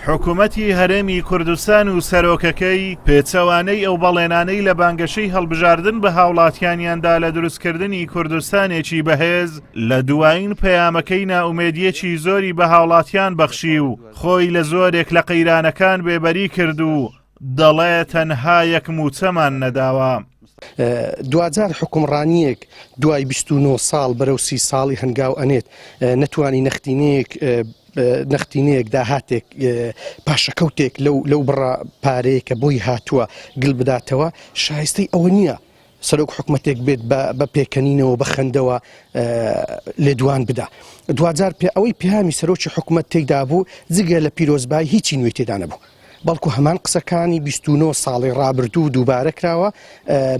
حکومەتی هەرێمی کوردستان و سەرۆکەکەی پێچەوانەی ئەو بەڵێنانەی لە بانگەشەی هەڵبژاردن بە هاوڵاتیانیاندا لە دروستکردنی کوردستانێکی بەهێز لە دوایین پەیامەکەی نائومێدیەکی زۆری بە هاوڵاتیان بەخشی و خۆی لە زۆرێک لە قەیرانەکان بێبەری کرد و دەڵێ تەنها یەک مووچەمان نەداوە. دواجار حوکمڕانییەک دوای 29 ساڵ بەرەو سی ساڵی هەنگاو ئەنێت نەتوانی نەختینەیەک نەختینەیەک داهاتێک پاشەکەوتێک لەو لەو بڕە پارەیە کە بۆی هاتووە گل بداتەوە شایستەی ئەوە نییە سەرۆک حکومەتێک بێت بە پێکەنینەوە بە خەندەوە لێدوان بدا دواجار پێ ئەوەی پەیامی سەرۆکی حکومەت تێیدا بوو جگە لە پیرۆزبایی هیچی نوێی تێدا نەبوو. بەڵکو هەمان قسەکانی 29 ساڵی ڕابردوو دووبارە کراوە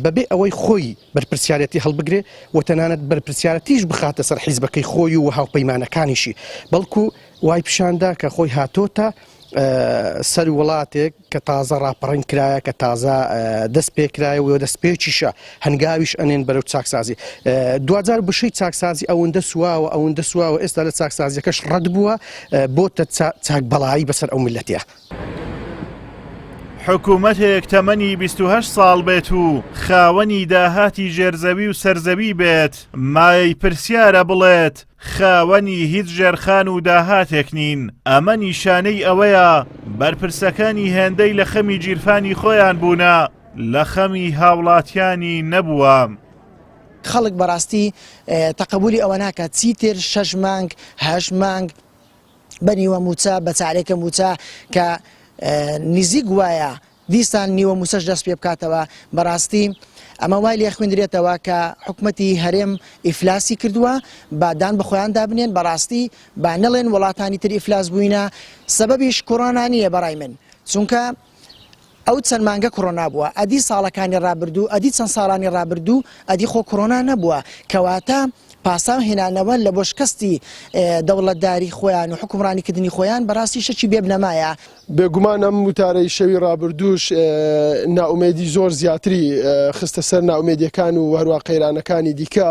بەبێ ئەوەی خۆی بەرپرسیارەتی هەڵبگرێ و تەنانەت بەرپرسیارەتیش بخاتە سەر حیزبەکەی خۆی و هاوپەیمانەکانیشی بەڵکو وای پیشاندا کە خۆی هاتۆتە سەر وڵاتێک کە تازە ڕاپەڕین کرایە کە تازە دەست پێکرایە و دەست پێکیشە هەنگاویش ئەنێن بەرەو چاکسازی دواجار بشەی چاکسازی ئەوەندە سواوە ئەوەندە سواوە ئێستا لە چاکسازیەکەش ڕەت بووە بۆتە چاک بەڵایی بەسەر ئەو میلەتە. حکوومەتێک تەمەنی 28 ساڵ بێت و خاوەنی داهاتی ژێرزەوی و سەرزەوی بێت مایەی پرسیارە بڵێت خاوەنی هیچ ژێرخان و داهاتێک نین، ئەمە نیشانەی ئەوەیە بەرپرسەکانی هێندەی لە خەمی گیرفانی خۆیان بوونە لە خەمی هاوڵاتیانی نەبووە. خەڵک بەڕاستی تەقەبولی ئەوە ناکات چیتر شەش مانگ هەشت مانگ بە نیوە موچە بە چارێکە موچە کە نزیک وایە دیسان نیوە موچەش دەست پێ بکاتەوە، بەڕاستی ئەمە وای لێ خوێندرێتەوە کە حکومەتی هەرێم ئیفلاسی کردووە، با دان بە خۆیاندا بنێن، بەڕاستی با نەڵێن وڵاتانی تر ئیفلاس بووینە، سەبەبیش کۆرۆنا نییە بەڕای من، چونکە ئەو چەند مانگە کۆرۆنا بووە، ئەدی ساڵەکانی ڕابردوو، ئەدی چەند ساڵانی ڕابردوو، ئەدی خۆ کۆرۆنا نەبووە، کەواتە پاساو هێنانەوە لە بۆ شکستی دەوڵەتداری خۆیان و حوکمڕانی کردنی خۆیان بەڕاستی شتێکی بێ بنەمایە. بێگومان ئەم وتارەی شەوی ڕابردووش نائومێدی زۆر زیاتری خستە سەر نائومێدیەکان و هەروە قەیرانەکانی دیکە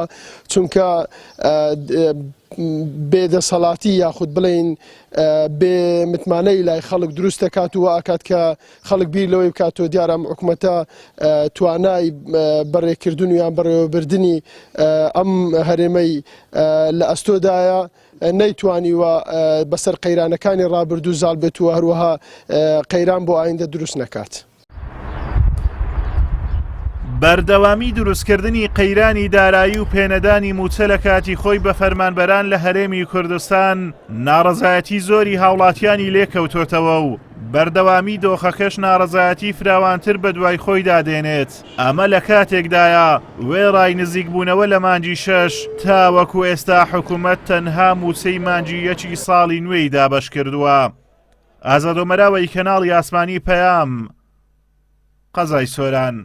چونکە بێدەسەڵاتی یاخود بڵین بێ متمانەی لای خەڵک دروست دەکات و ئاکات کە خەڵک بیر لەوەی بکاتەوە دیارە ئەم حکومەتە توانای بەڕێکردن و یان بەڕێوەبردنی ئەم هەرێمەی لە ئەستۆدایە نەیتوانیوە بەسەر قەیرانەکانی ڕابردوو زاڵ بێت و هەروەها قەیران بۆ ئایندە دروست نەکات. بەردەوامی دروستکردنی قەیرانی دارایی و پێنەدانی مووچە لە کاتی خۆی بە فەرمانبەران لە هەرێمی کوردستان ناڕەزایەتی زۆری هاوڵاتیانی لێکەوتۆتەوە و بەردەوامی دۆخەکەش ناڕەزایەتی فراوانتر بەدوای خۆیدا دێنێت، ئەمە لە کاتێکدایە وێڕای نزیکبوونەوە لە مانگی شەش تاوەکو ئێستا حکومەت تەنها مووچەی مانگی یەکی ساڵی نوێی دابەشکردووە. ئازاد ئۆمەراوەی کەناڵی ئاسمانی پەیام، قەزای سۆران.